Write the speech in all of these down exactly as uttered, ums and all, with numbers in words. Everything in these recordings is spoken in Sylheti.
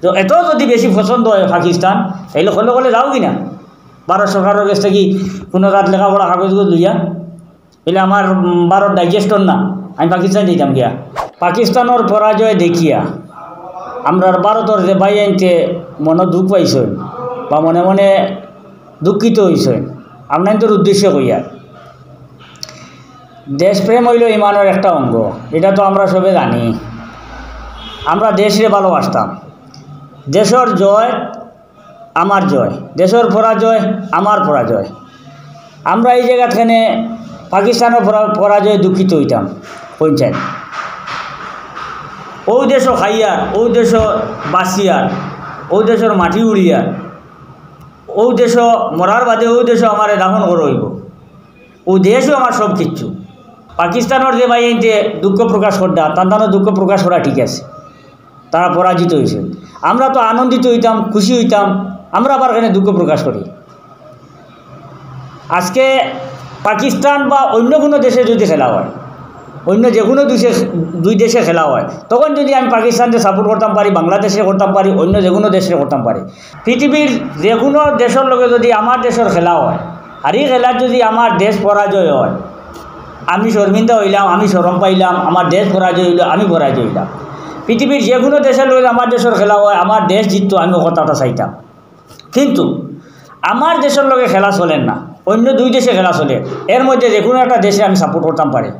তো এত যদি বেশি পছন্দ অয় পাকিস্তান, তাইলে হলে হলে যাও কি না ভারত সরকারর গেছ থাকি কুনু জাত লেখাপড়া কাগজ উগজ লইয়া? তাইলে আমার, উম, ভারত ডাইজেস্টর না, আমি পাকিস্তান যাইতাম গিয়া। পাকিস্তানর পরাজয় দেখিয়া আমরার ভারতর যে ভাইয়াইন্তে মনো দুখ পাইছইন বা মনে মনে দুঃখিত অইছইন, আপনাইন্তর উদ্দেশ্যে কইয়ার, দেশপ্রেম অইলো ইমানর একটা অঙ্গ, ইটা তো আমরা সবে জানি। আমরা দেশরে ভালোবাসতাম। দেশর জয় আমার জয়, দেশর পরাজয় আমার পরাজয়। আমরা এই জাগাত কেনে পাকিস্তানর পরা-, পরাজয়ে দুঃখিত অইতাম? কইন চাই, অউ দেশো খাইয়ার, অউ দেশো বাঁচিয়ার, অউ দেশর মাটি উড়িয়ার, অউ দেশো মরার বাদে অউ দেশো আমারে দাফন করা অইবো। অউ দেশউ আমার সব কিচ্ছু। পাকিস্তানর যে ভাইয়াইন্তে দুঃখ প্রকাশ কররা, তান তানর দুঃখ প্রকাশ করা ঠিক আছে, তারা পরাজিত অইছইন। আমরা তো আনন্দিত অইতাম, খুশি অইতাম, আমরা আবার কেনে দুঃখ প্রকাশ করি? আজকে পাকিস্তান বা অইন্য কুনু দেশে যদি খেলা অয়, অইন্য যেকুনু দুই দেশে, দুই দেশে খেলা অয়, তখন যদি আমি পাকিস্তানরে support করতাম পারি, বাংলাদেশরে করতাম পারি, অইন্য যেকুনু দেশরে করতাম পারি, পৃথিবীর যেকুনু দেশর লগে যদি আমার দেশর খেলা অয়, আর ই খেলাত যদি আমার দেশ পরাজয় অয়, আমি শর্মিন্দা অইলাম, আমি শরম পাইলাম, আমার দেশ পরাজয় অইলো, আমি পরাজয় অইলাম। পৃথিবীর যেকুনু দেশর লগে আমার দেশর খেলা অয়, আমার দেশ জিততো, আমি অউ কথাটা চাইতাম। কিন্তু আমার দেশর লগে খেলা চলের না, অইন্য দুই দেশে খেলা চলের। এর মধ্যে যেকুনু একটা দেশরে আমি support করতাম পারি।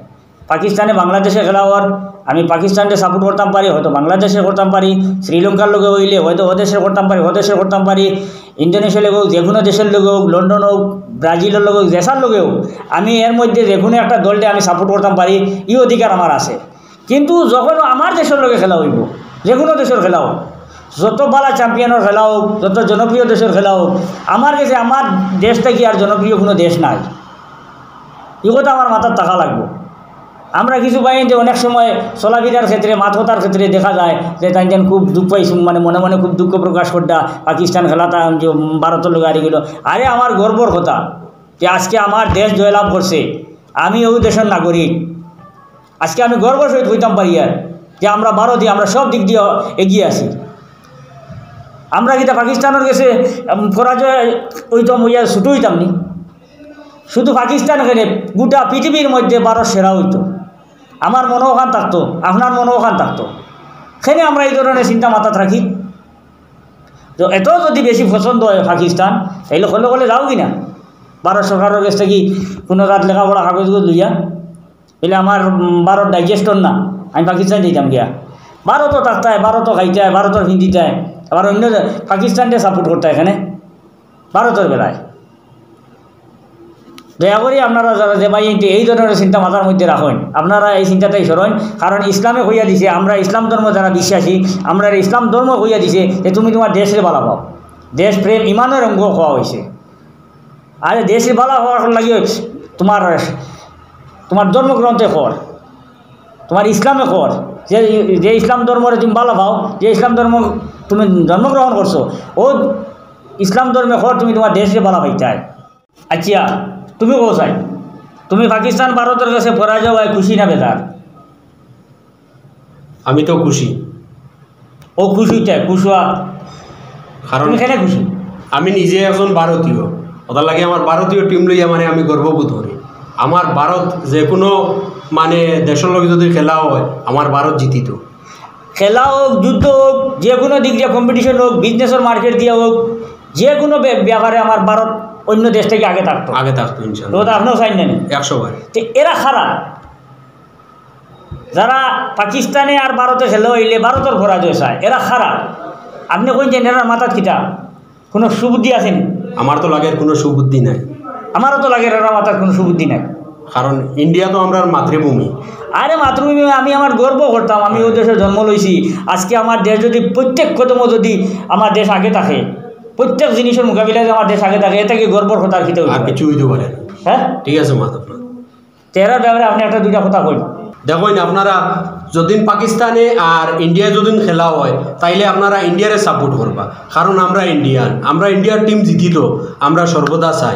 পাকিস্তানে বাংলাদেশে খেলা অর, আমি পাকিস্তানরে support করতাম পারি, হয়তো বাংলাদেশরে করতাম পারি। শ্রীলঙ্কার লগে অইলে হয়তো অউ দেশরে করতাম পারি, অউ দেশরে করতাম পারি। ইন্দোনেশিয়ার লগে অউক, যেকুনু দেশর লগে অউক, লন্ডন অউক, ব্রাজিলর লগে অউক, যেছার লগে অউক, আমি এর মধ্যে যেকুনু একটা দলরে আমি support করতাম পারি, ই অধিকার আমার আছে। কিন্তু যখন আমার দেশর লগে খেলা অইবো, যেকুনু দেশর খেলা অউক, যত বালা championর খেলা অউক, যত জনপ্রিয় দেশর খেলা অউক, আমার গেছে আমার দেশ থাকি আর জনপ্রিয় কুনু দেশ নাই। ই কথা আমার মাথাত থাকা লাগবো। আমরা কিছু ভাইয়াইন্তে অনেক সময় চলাফিরার ক্ষেত্রে, মাত-কথার ক্ষেত্রে দেখা যায় যে তাইন যেন খুব দুঃখ পাইছইন, মানে মনে মনে খুব দুঃখ প্রকাশ কররা, পাকিস্তান খেলাটা যে ভারতর লগে হারি গেলো। আরে আমার গর্বর কথা যে আজকে আমার দেশ জয়লাভ করছে, আমি অউ দেশর নাগরিক। আজকে আমি গর্বর সহিত কইতাম পারি আর যে আমরা ভারতীয়, আমরা সব দিক দিয়া এগিয়ে আছি। আমরা কিতা পাকিস্তানর গেছে, উম, পরাজয় অইতাম, অইয়া ছুটো অইতাম নি? শুধু পাকিস্তান কেনে, গোটা পৃথিবীর মধ্যে ভারত সেরা অইতো। আমার মনো অখান থাকতো, আপনার মনো অখান থাকতো। কেনে আমরা ই ধরনের চিন্তা মাথাত রাখি? তো এত যদি বেশি পছন্দ অয় পাকিস্তান, তাইলে হলে হলে যাও কি না ভারত সরকারর গেছ থাকি কুনু জাত লেখাপড়া কাগজ উগজ লইয়া? তাইলে আমার, উম, ভারত ডাইজেস্টর না, আমি পাকিস্তান যাইতাম গিয়া। ভারতও থাকতায়, ভারতও খাইতায়, ভারতও পিন্দিতায়, আবার অইন্য জা-, পাকিস্তানরে support করতায় কেনে ভারতর বেলায়। দয়া করি আপনারা যারা যে ভাইয়াইন্তে এই ধরনের চিন্তা মাথার মধ্যে রাখইন, আপনারা এই চিন্তাটাই সরইন। কারণ ইসলামে কইয়া দিছে, আমরা ইসলাম ধর্ম যারা বিশ্বাসী, আমরারে ইসলাম ধর্ম কইয়া দিছে যে তুমি তুমার দেশরে বালা পাও, দেশপ্রেম ইমানর অঙ্গ কওয়া অইছে। আরে দেশরে বালা পাওয়ার লাগি তুমার, তুমার ধর্মগ্রন্থে কর, তুমার ইসলামে কর, যে, যে ইসলাম ধর্মরে তুমি বালা পাও, যে ইসলাম ধর্ম তুমি জন্মগ্রহণ করছো, অউ ইসলাম ধর্মে কর, তুমি তুমার দেশরে বালা পাইতায়। আচ্ছা, তুমি কও চাই, তুমি পাকিস্তান ভারতর গেছে পরাজয় অওয়ায় খুশি না বেজার? আমি তো খুশি। অউ খুশি অইতায়, খুশ অওয়া। কারণ তুমি কেনে খুশি? আমি নিজে একজন ভারতীয়, অটার লাগি আমার ভারতীয় team লইয়া মানে আমি গর্ববোধ করি। আমার ভারত যেকুনু মানে দেশর লগে যদি খেলা অয়, আমার ভারত জিতিতো। খেলা অউক, যুদ্ধ অউক, যেকুনু দিক দিয়া competition অউক, businessর market দিয়া অউক, যেকুনু বে-, ব্যাপারে আমার ভারত অইন্য দেশ থাকি আগে থাকতো। আগে থাকতো, ইনশাআল্লাহ। তো ওটা আপনেও চাইন না নি? একশো বার। তে এরা কারা? যারা পাকিস্তানে আর ভারতে খেলা অইলে ভারতর পরাজয় চায়, এরা কারা? আপনে কইন যে এরার মাথাত কিতা? কুনু সুবুদ্ধি আছে নি? আমার তো লাগের কুনু সুবুদ্ধি নাই। আমারও তো লাগের এরার মাথাত কুনু সুবুদ্ধি নাই। কারণ ইন্ডিয়া তো আমরার মাতৃভূমি। আরে মাতৃভূমি, আমি আমার গর্ব করতাম, আমি অউ দেশো জন্ম লইছি। আজকে আমার দেশ যদি প্রত্যেক কদমো যদি আমার দেশ আগে থাকে, প্রত্যেক জিনিসর মোকাবিলায় যদি আমার দেশ আগে থাকে, এর থাকি গর্বর কথা আর কিতা অইতে পারে? আর কিছু অইতে পারে না। হ্যাঁ? ঠিক আছে, মাত আপনার। তে এরার ব্যাপারে আপনে একটা দুইটা কথা কইন। দেখইন, আপনারা যদিন পাকিস্তানে আর ইন্ডিয়ায় যদিন খেলা অয়, তাইলে আপনারা ইন্ডিয়ারে support করবা, কারণ আমরা ইন্ডিয়ান, আমরা ইন্ডিয়ার team জিতিতো, আমরা সর্বদা চাই।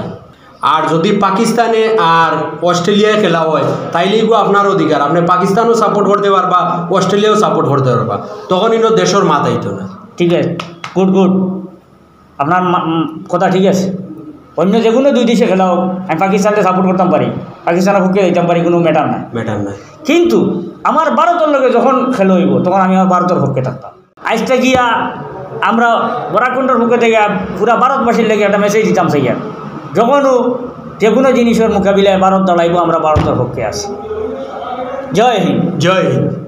আর যদি পাকিস্তানে আর অস্ট্রেলিয়ায় খেলা অয়, তাইলে ইগু আপনার অধিকার, আপনে পাকিস্তানও support করতে পারবা, অস্ট্রেলিয়াও support করতে পারবা, তখন ইনো দেশর মাত আইতো না। ঠিক আছে, গুড গুড, আপনার মা- উম, কথা ঠিক আছে। অন্য যে কোনো দুই দেশে খেলা হোক, আমি পাকিস্তানকে সাপোর্ট করতাম পারি, পাকিস্তানের পক্ষে দিতাম পারি, কোনো ম্যাটার নাই। ম্যাটার নাই। কিন্তু আমার ভারতর লগে যখন খেলা হইব, তখন আমি আমার ভারতর পক্ষে থাকতাম। আইজটা গিয়া আমরা বরাক কণ্ঠর পক্ষে থেকে পুরা ভারতবাসীর লগে একটা মেসেজ দিতাম চাইয়ার, যখনও যে কোনো জিনিসের মোকাবিলায় ভারত দাঁড়াইব, আমরা ভারতর পক্ষে আছি। জয় হিন্দ। জয় হিন্দ।